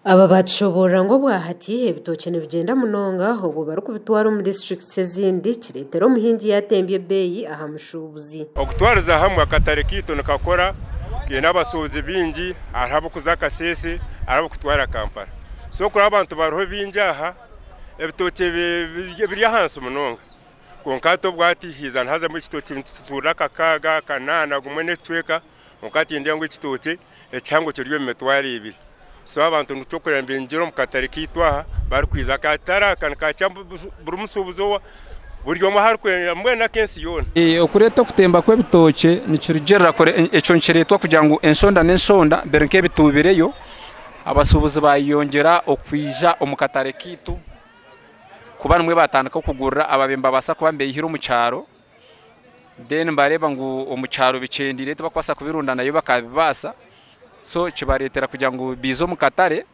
Aba baatushoboorora ngu obwahati ebitookye nibigyenda munonga obwo barikubitwara omu disiturikiti ezindi kireetera omuhingi yaatembya ebeeyi aha mushuubuzi. Okutwariza hamwe akatare kaitu nikakora kaine abashuubuzi baingi hariho abarikuza Kasese hariho abarikutwara Kampala so kureba abantu bariho baingi aha ebitookye biri ahansi munonga kwonka hati obwahati haiza nihazamu ekitookye nitutuurira akakaaga akanaana gumwe n'ekicweka kwonka hati nindeeba ngu ekitookye ekihango kiri omu mitwaro ebiri so abantu nikyo kureba nibaingira omu katare kaitu aha barikwija akatare aka nikakira buri mushuubuzi buri omwe ahu arikwenda mbwenu ak'ensi yoona. Okureeta okutemba kw'ebitookye nikirugirira ekyo nikireetwa kugira ngu enshonda n'enshonda biri nk'ebituubireyo abashuubuzi bayeyongyera okwija omu katare kaitu kuba nimwo batandika okugurira ababaire nibabaasa kuba nibaihire omu kyaro then nibareeba ngu omu kyaro bikyendeire tibarikubaasa kubirunda nayo bakabibaasa so kibareetera kugira ngu baije omu katare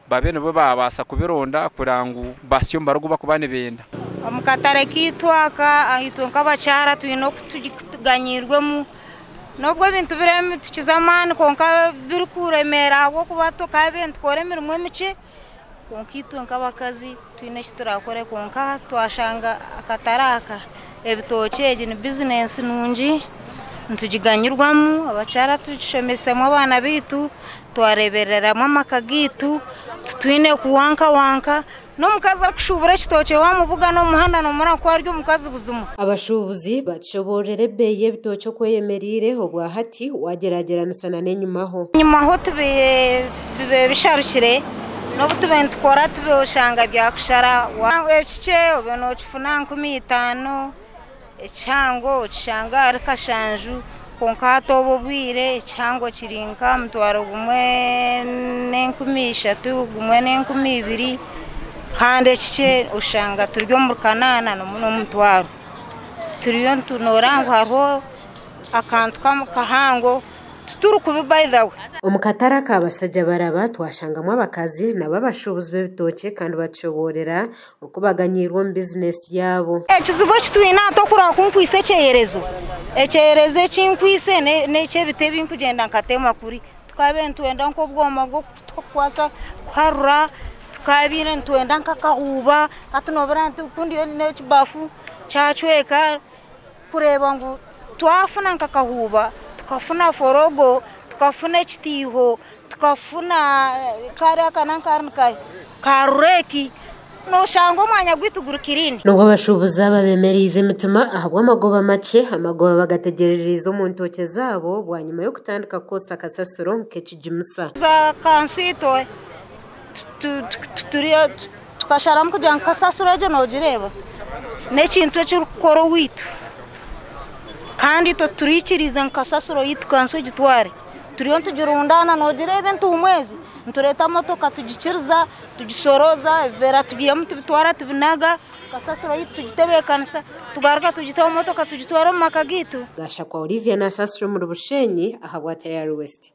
babe nibo baabaasa kubironda kureba ngu baahitsya omubaro ogu barikuba nibenda. Omu katare kaitu aka itwe nk'abakyara twine oku tuganyirwemu n'obu ebintu biriyo nibitukiza amaani kwonka birikuremeera ahabw'okuba tukabaire nitukora emirimo emikye kwonka itwe nk'abakazi twine eki turakore kwonka twashanga akatare aka ebitookye egi ni bizinensi nungi nitugiganyirwamu abakyara tushomesemu abaana baitu twareebereramu amaka gaitu titwine kuwankawanka n'omukazi arikushuubura ekitookye waamubugana omu muhanda noomureba ku ari omukazi buzima. Abashuubuzi batushoboororera ebeeyi y'ebitookye oku eyemereire obwahati waagyeragyeranisa n'enyimaho. Enyimaho bibaire bisharukire n'obu tubaire nitukora oshanga byakushara ekikye obe nookifuna 5000 ekihango okishanga ahari kashanju kwonka hati obu obwire ekihango kiri nka 1300 1200 kandi ekikye oshanga turi omuri kanaana n'omutwaro turiyo noreeba ngu hariho akantu kahango tituri kubi by the way. Omu katare aka Basajja Baraba twashangamu abakazi nabo abashuubuzi b'ebitookye kandi batushoboorera oku baganyirwe omu bizinesi yaabo. Ekizibu eki twine hati okureba ku nkwitse ekyeyerezo, ekyeyerezo eki nkwitse n'eky'ebiti ebi nkugyenda nkatema kuri tukabaire nitwenda nk'obwoma bw'okutukwasa kuharura tukabaire nitwenda nk'akahuuba hati noobura ku ndiyo n'ekibafu kyacweka kureeba ngu twafuna nk'akahuuba tukafuna forogo tukafuna ekitiiho tukafuna kariya aka nanka karureeki nooshanga omwanya gwaitu guri kiriini. Nubwo abashuubuzi aba bemereize emitima ahabw'amagoba makye, amagoba bagategyerereize omu ntookye zaabo bwanyima y'okutandika kwosa kasasiro nk'ekigimusa. Za kanso itwe turiyo tukasharamu kugira ngu kasasiro egyo noogireeba n'ekintu ekirikukora owaitu kandi itwe turiikiriza ngu kasasiro yaitu kanso egitware turiyo nitugirundaana noogireeba entuumu ezi nitureeta motoka tugikiriza tugisoroza ebiveera tubiihamu tubitwara tubinaga kasasiro yaitu tugitebeekanisa tugaruka tugita omu motoka tugitwara omu maka gaitu. Gashakwa Olivia naasasira omuri Bushenyi ahabwa Tayari West.